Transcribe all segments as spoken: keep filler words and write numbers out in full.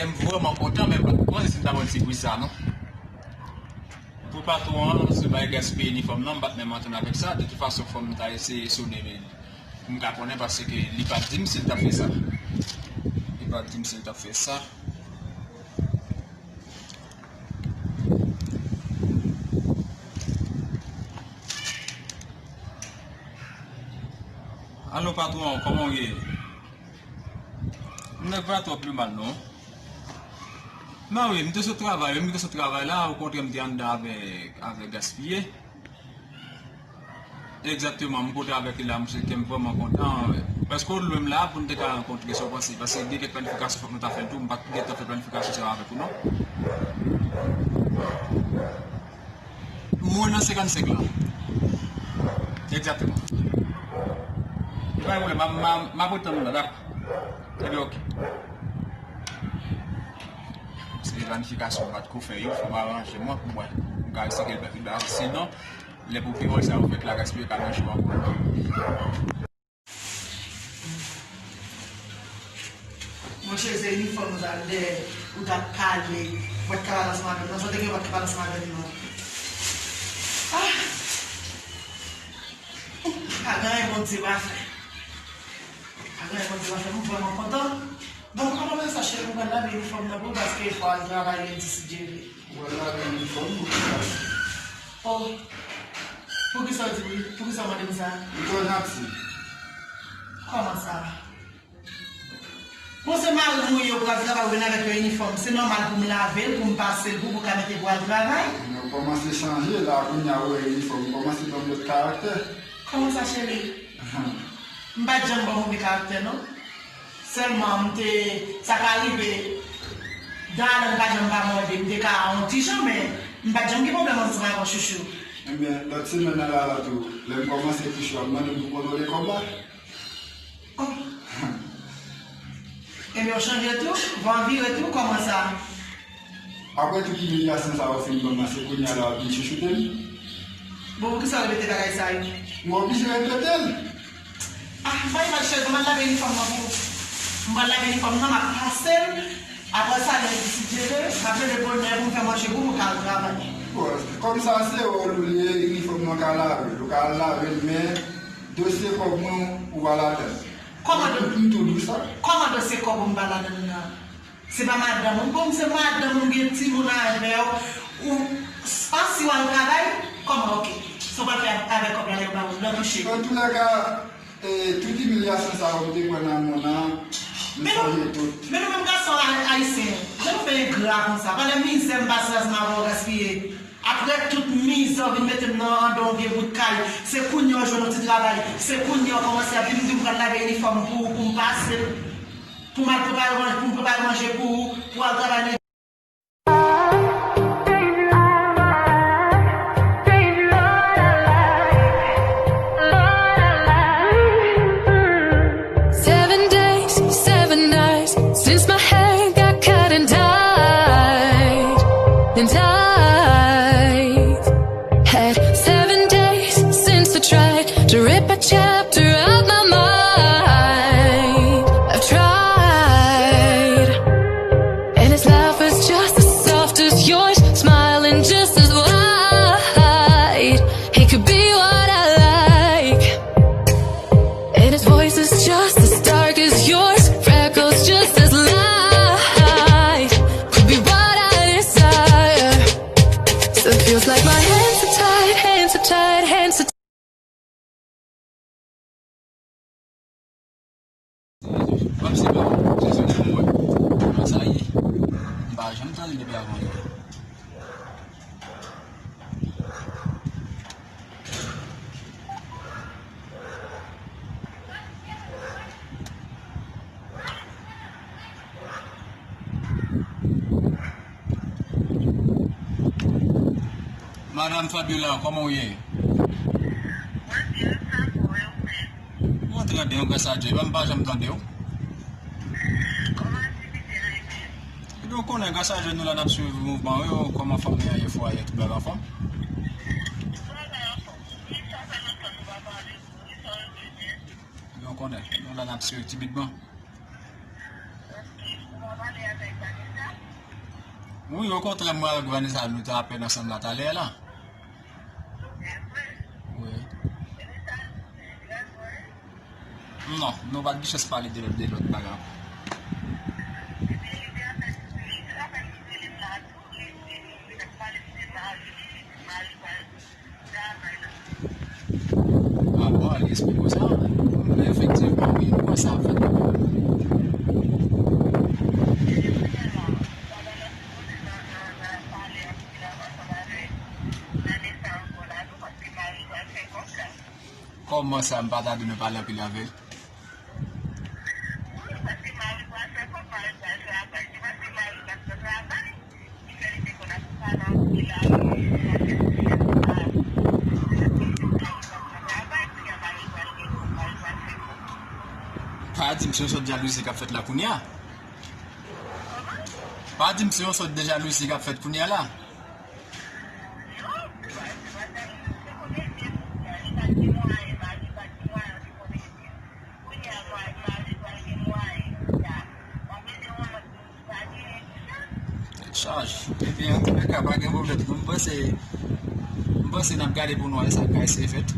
M vrèman kontan, men m pa t konnen si m ta pran ti pri sa, non. Pou patwon an, si l bay gaspiye inifòm nan, m pa t menm antann avèk sa. De tout fason, fò m ta eseye sone pou m ka konnen, paske li pa t di m si l t ap fè sa. Li pa t di m si l t ap fè sa. Alo, patwon, kòman w ye? M nèg pa twò pi mal, non. Mwen wi, m te sot travay, m te sot travay la, okontrè, m te anndan avèk, avèk gaspiye. Egzakteman, m kontre avèk li la, m se ke m vrèman kontan. Paske w lwen m la, pou n te ka rankontre, sa w panse? Paske gen kèk planifikasyon fòk nou ta fè l tou, m pa t gentan fè planifikasyon sa yo avèk ou, non. Mwen nan senkannsenk lan. Egzakteman. Pa gen pwoblèm, m a, m a, m ap ret tann ou la, dakò. Ebyen, oke. Se planifikasyon m pa t ko fè yo, fò m aranje mwen pou mwen. M ka risike l pèdi bagay, sinon, lè pou pi wè sa yo fèt la, gaspiye ka nan jou ankò. Monchè, se inifòm sa dèyè ou t ap pale, ou pa t ka pale ansanm avè m non, sa w te gen ou pa t ka pale ansanm avè m non. Ah! Pa gen anyen Bondye pa fè. Pa gen anyen Bondye pa fè, m vrèman kontan. Donk, ou konn sa cheri, ou pral lave inifòm nan pou ou paske fò al travay lendi si Dye vle. Ou pral lave inifòm pou ou. Oh. Poukisa w di wi? Poukisa w mande m sa? M twò janti. Kòman sa? Bon, se mari m ou ye, ou pral travay, ou vin avèk yon inifòm. Se nòmal pou m lave l, pou m pase l pou ou, pou w ka mete pou w al travay? Men w kòmanse chanje la, kounye a ou wè inifòm, ou kòmanse ban m lòt karaktè. Kòman sa, cheri? M pa t janm ba w move karaktè, non. Sèlman, m te, sa ka rive, Dalen pa janm pa mòde, m te ka yon ti jan, men m pa t janm gen pwoblèm ansanm avè w, chouchou. Ebyen, lòt semèn nan la, la tou, lè m kòmanse touche w, w ap mande m pou kontwole kòb la? Oh. Ebyen, w chanje tou? Van vire tou? Kòman sa? Apre tout imilyasyon sa yo fin ban m nan, se kounye a la w ap vin chouchoute m? Bon, poukisa w repete bagay sa yo? M oblije repete l. Ah, bay mal chèz, m al lave inifòm nan pou ou. M pral lave inifòm nan, m ap pase l. Apre sa, lè si Dye vle, m ap leve bonè pou m fè manje pou ou, pou w ka al travay. Bon, kòm sa se wòl ou li ye, inifòm nan ka lave l. Ou ka al lave l, men dosye kòb mwen, ou pa ladann. Kòman do-, m tou di w sa. Kòman dosye kòb ou m pa ladann nan? Se pa madanm ou, bon, se madanm ou, gen timoun avè w, ou, an si w al travay, kòman, oke. Sa w pral fè avèk kòb la lè yo ba w l, lè w touche? Antoulèka, e, tout imilyasyon sa yo m te pran nan mòn nan, m sonje tout. Men nou menm gason a-, ayisyen, jan nou fè engra konsa, pandan mizè m pase ansanm avè w gaspiye. Apre tout mizè w vin mete m nan anndan yon vye bout kay, se kounye a w jwenn yon ti travay, se kounye a w kòmanse ap di m di m pral lave inifòm pou ou, pou m pase l. Pou m al prepare manje, pou m prepare manje pou ou, pou w al travay nan Seven days, seven nights since my hair got cut and dyed, and dyed. Had seven days since I tried to rip a chapter out my mind. I've tried, and his laugh is just as soft as yours, smiling just as wide. He could be what I like, and his voice is just as dark as yours, freckles just as light. Could be what I desire. Still feels like my hands are tied, hands are tied, hands are tied. Kòm se pa yon sezon pou mwen, kòman sa ye? M pa janm tande depi avan yè. Madanm Fabiola, kòman w ye? Mwen byen, sa pou wè ou menm? Mwen trè byen, gras a Dye. Epa m pa janm tande w. Kòman aktivite a ye menm? Ebyen, ou konnen, gras a Dye, nou la n ap swiv mouvman yo, kòman fanmi an ye, fwaye, tout bagay anfòm. Tout bagay anfòm. Wi, sa fè lontan nou pa pale. Wi, sa w ye byen. Ebyen, ou konnen, nou la n ap swiv timidman. Ok, ou pa pale avèk Vanessa? Wi, okontrè, mwen avèk Vanessa, nou te apèn ansanm la talè la. Wi. Non, nou pa t gen chans pale de lòt, de lòt bagay ankò. Ah bon, li eksplike w sa? Men efektivman, wi, m kwè sa ap fèt. Kòman sa, m pa ta dwe pale anpil avè l? Pa di m se yon sòt jalouzi k ap fèt la kounye a. Pa di m se yon sòt de jalouzi k ap fèt kounye a la. Tèt chaje. Ebyen, antouleka, pa gen pwoblèm. M panse, m panse n ap gade pou nou wè sa k ka eseye fèt.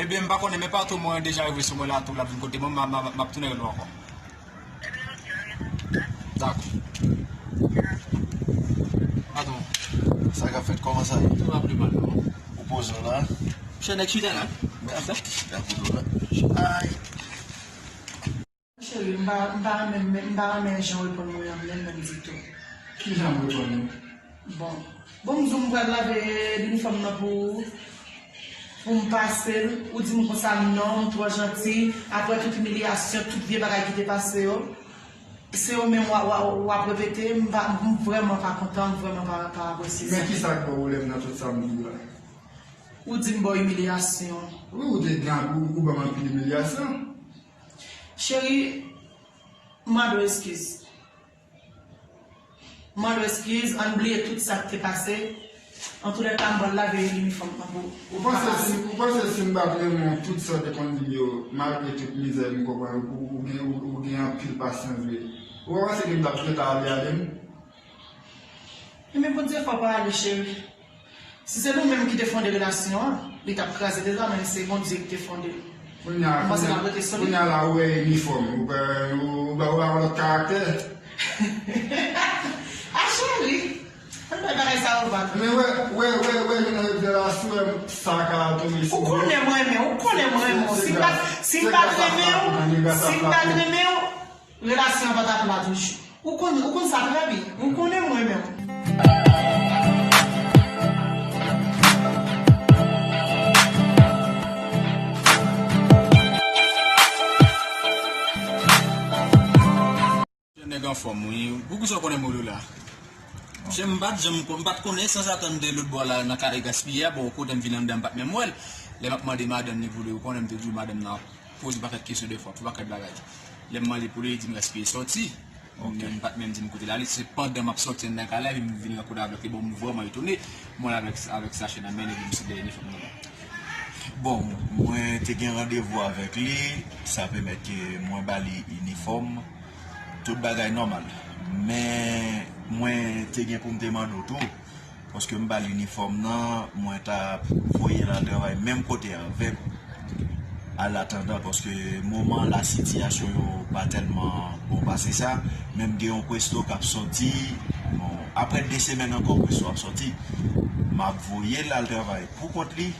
Ebyen, m pa konnen, men patwon mwen deja rive sou mwen la tou, l ap vin kote mwen, m a, m a, m ap tounen wè l ankò. Dakò. Patwon. Sa k ap fèt? Kòman sa ye? Tout va pli mal, non? Ou poze w la? Chè nèg chita la. Mèsi. Chita kote w la. Ay. Cheri, m pa, m pa renmen, m pa renmen jan w reponn mwen an menm, menm ditou. Ki jan m reponn ou? Bon. Bon, m di w m pral lave linifòm nan pou ou, pou m pase l. Ou di m konsa non, m twò janti. Apre tout imilyasyon, tout vye bagay ki te pase yo, se yo menm w a, w a, w ap repete. M pa, m vrèman pa kontan, m vrèman pa, pa apresye sa. Men ki sa k ba w pwoblèm nan tout sa m di w la? Ou di m ba w imilyasyon. Wi, ou te gen, ou, ou ban m anpil imilyasyon. Cheri, m mande w eskiz. M mande w eskiz, ann bliye tout sa k te pase. Antouleka, m pral lave linifòm nan pou ou. Ou panse si, ou panse si m pa t renmen w, tout sa w te konn di m yo, malgre tout mizè m konprann, ou, ou gen, ou, ou gen anpil pasyans vre. Ou pa panse ke m t ap jwenn ale ale m? Ebyen, Bondye fò pa ale, cheri. Si se nou menm ki te fonde relasyon an, li t ap kraze deja, men se Bondye ki te fonde l. Kounye a, Mwen panse l ap rete solid. Kounye a la, ou wè inifòm, ou pa, ou, ou pa, ou pa yon lòt karaktè. A cheri, ann bay bagay sa yo vag. Men wè, wè, wè, wè, jounen jodi a la, si w wè sa ka tonbe sou ou. Ou konnen mwen renmen w, ou konnen mwen renmen w. Si m pa t, si m pa t renmen w, si m pa t renmen w, relasyon an pa t ap la toujou. Ou konn, ou konn sa trè byen. Ou konnen mwen renmen w. Jèn nèg anfòm, wi. Poukisa w konnen mo yo la? Monchè, m pa t janm kon-, m pa t konnen, sanzatann de lòt bò la, nan kare gaspiye a, bon, kote m vin anndan, m pa t menm wè l. Lè m ap mande madanm li pou li, ou konnen m te di w madanm nan ap poze yon pakèt kesyon de fwa, pou pakèt bagay. Lè m mande pou li, li di m gaspiye sòti. Ok. Men m pa t menm di m kote l ale, se pandan m ap sòti anndan kay la, epi m vin rankontre avèk li, bon, m vrèman etone. M wè l avèk, avèk sachè nan men l, epi m sot dèyè inifòm nan. Bon, mwen te gen randevou avèk li, sa pèmèt ke mwen ba li inifòm, tout bagay nòmal. Men mwen te gen pou m te mande w tou, paske m ba l inifòm nan, mwen t ap voye l al travay menm kote avè m. An atandan, paske moman la sitiyasyon yo pa tèlman bon pase sa, men m gen yon presto k ap sòti, bon, apre de semèn ankò, presto ap sòti. M ap voye l al travay pou kont li,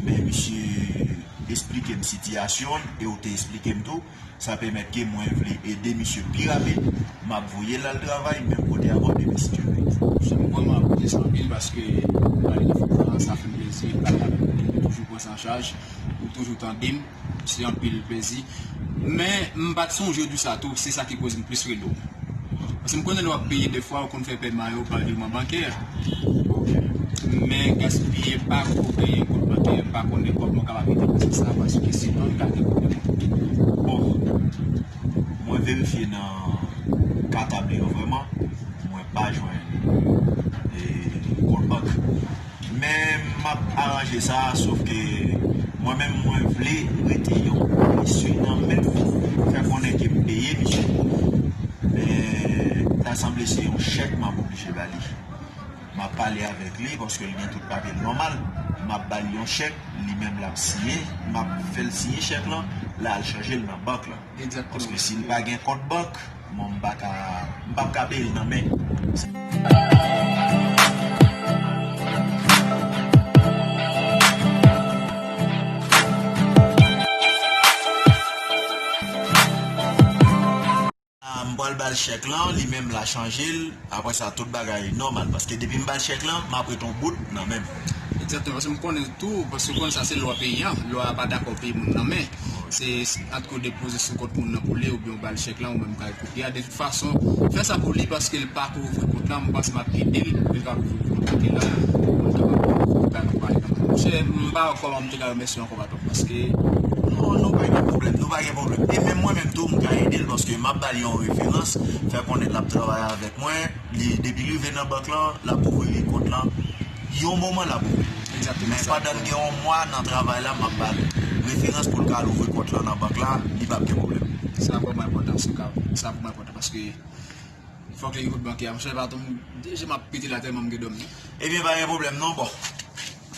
men misye esplike m sitiyasyon l, e ou te esplike m tou, sa pèmèt ke mwen vle ede misye pi rapid, m ap voye l al travay menm kote a bò demen si Dye vle. Mwen, mwen apresye sa anpil paske ou pale de fòk sa, sa fè m plezi, pale avèk ou, ou toujou pran sa an chaj, ou toujou tande m, se anpil plezi. Men, m pa t sonje di sa tou, se sa ki koz m plis rele w. Paske m konnen lè w ap peye de fwa, ou konn fè pèman yo pa virman bankè. Men gaspiye pa ko genyen kont bankè, m pa konnen kòman w kapab ede m nan sans sa, paske se non l k al gen pwoblèm. Bon, mwen verifye nan katab li yo vrèman, mwen pa jwenn, e, kont bank. Men m ap aranje sa, sòf ke mwen menm, mwen vle rete yon plis nan men m, fè konnen ke m peye misye. Men Sa sanble se yon chèk m ap oblije ba li. M ap pale avèk li paske l gen tout papye l nòmal. M ap ba l yon chèk, li menm l ap siyen, m ap fè l siyen chèk lan, l al chanje l nan bank lan. Egzakteman. Paske si l pa gen kont bank, bon, m pa ka, m p ap ka peye l nan men. Ah, m pral ba l chèk lan, li menm l a chanje l. Apre sa, tout bagay nòmal. Paske depi m ba l chèk lan, m ap ret yon bout nan men m. Egzakteman, paske m konnen tou, paske w konn sa se lwa peyi an. Lwa a pa dakò peye moun nan men. Se, se, antke w depoze sou kont moun nan pou li, oubyen w ba l chèk lan, ou menm kay kopye a. De tout fason, fè sa pou li, paske l pa kouvri kont lan, m panse m ap ede l, pou l ka kouvri kont li la, pou l kapab kouvri kont li. Monchè, m pa wè kòman m te ka remèsye w ankò, patwon. Paske, non, nou pa gen pwoblèm, nou pa gen pwoblèm. E menm mwen menm tou, m ka ede l paske m ap ba l yon referans, fè konnen l ap travay avèk mwen, li, depi l rive nan bank lan, l ap ouvri kont lan. Yon moman l ap ouvri. Egzakteman. Men pandan l gen yon mwa nan travay la, m ap ba l referans pou l ka al ouvri kont lan nan bank la, li p ap gen pwoblèm. Sa vrèman enpòtan, sa vrèman enpòtan paske fòk li gen kont bankè a. Monchè, patwon, deja m ap pete la tèlman m gen dòmi. Ebyen, pa gen pwoblèm non, bon.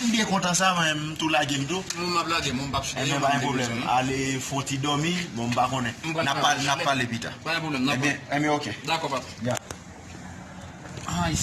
M byen kontan sa, mwen, m tou lage m tou. Mwen, m ap lage, mwen, m p ap chita. Ebyen, pa gen pwoblèm. Ale fè yon ti dòmi, bon, m pa konnen. N ap pale, n ap pale pita. Pa gen pwoblèm, n ap pale. Ebyen, ebyen, oke. Dakò, patwon. Ya. Ay.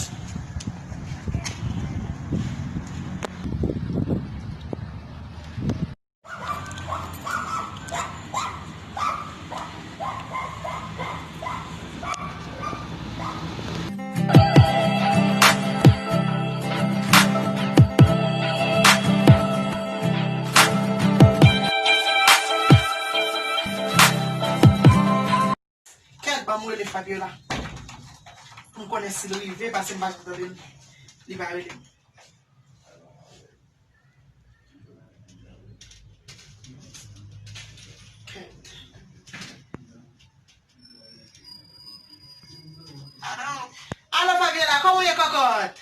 Kèt, ban m rele Fabiola. Pou m konnen si l rive, paske m pa janm tande l. Li pa rele m. Kèt. Alo? Alo, Fabiola, kòman w ye, kòkòt?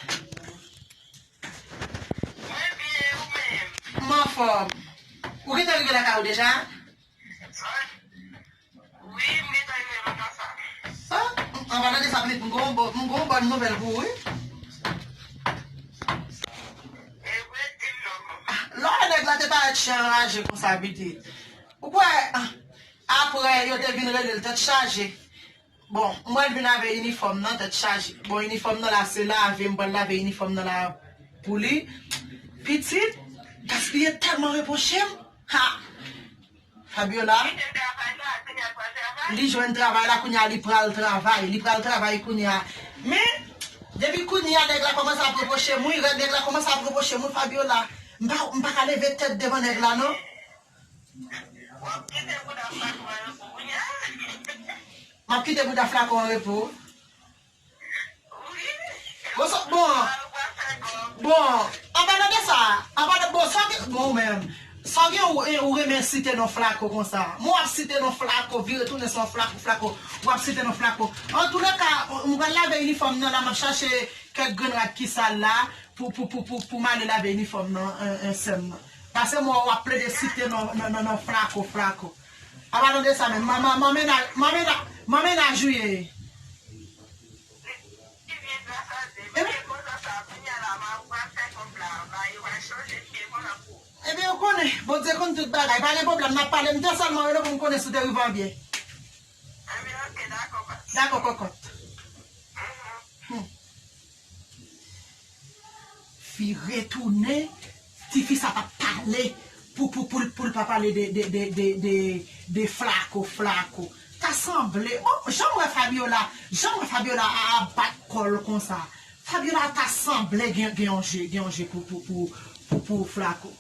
Mwen byen, ou menm? M anfòm. Ou gentan rive lakay ou deja? Wi, m gentan rive nan kasa. Ah, anvan nan de sa, pitit, m gon bon, m gon bòn nouvèl pou ou, wi. E vre, di m non. Ah, lè nèg la te parèt chen anraje konsa, pitit. Ou kwè, ah, apre, yo te vin rele l tèt chaje. Bon, mwen vin avè inifòm nan, tèt chaje. Bon, inifòm nan la, se lave, m pral lave inifòm nan la pou li. Pitit, gaspiye tèlman repwoche m. Ha! Fabiola, li jwenn travay la, kounye a li pral travay. Li pral travay kounye a. Men, depi kounye a, nèg la kòmanse ap repwoche m, wi, nèg la kòmanse ap repwoche m, wi, Fabiola. M pa, m pa ka leve tèt devan nèg la, non. M ap kite bouda flakon an repo. Bon, sa, bon, bon, anpalan de sa, anpalan, bon, sa gen, bon, ou menm, sa gen ou, ou renmen site non flako konsa. Mwen w ap site non flako, vire tounen se yon flako, flako, w ap site non flako. Antouleka, m pral lave inifòm nan la, m ap chache kèk grenn rad ki sal la, pou, pou, pou, pou, pou m ale lave inifòm nan, en, en, sè m nan. Pase mwen w ap plede site non, non, non, non flako, flako. Anpalan de sa menm, man, man, man mennaj, man mennaj, man mennaj ou ye. Ebyen, ou konnen, Bondye konn tout bagay. Pa gen pwoblèm, n ap pale. M te sèlman rele pou m konnen si w te rive an byen. Dakò, kòkòt. Hmm. Fi retounen, tifi sa t ap pale pou, pou, pou, pou l pa pale de, de, de, de, de, de flako, flako. Ta sanble, bon, jan m wè Fabiola, jan m wè Fabiola a, a bat kò l konsa. Fabiola ta sanble gen, gen yon je, gen yon je pou, pou, pou, pou, pou flako.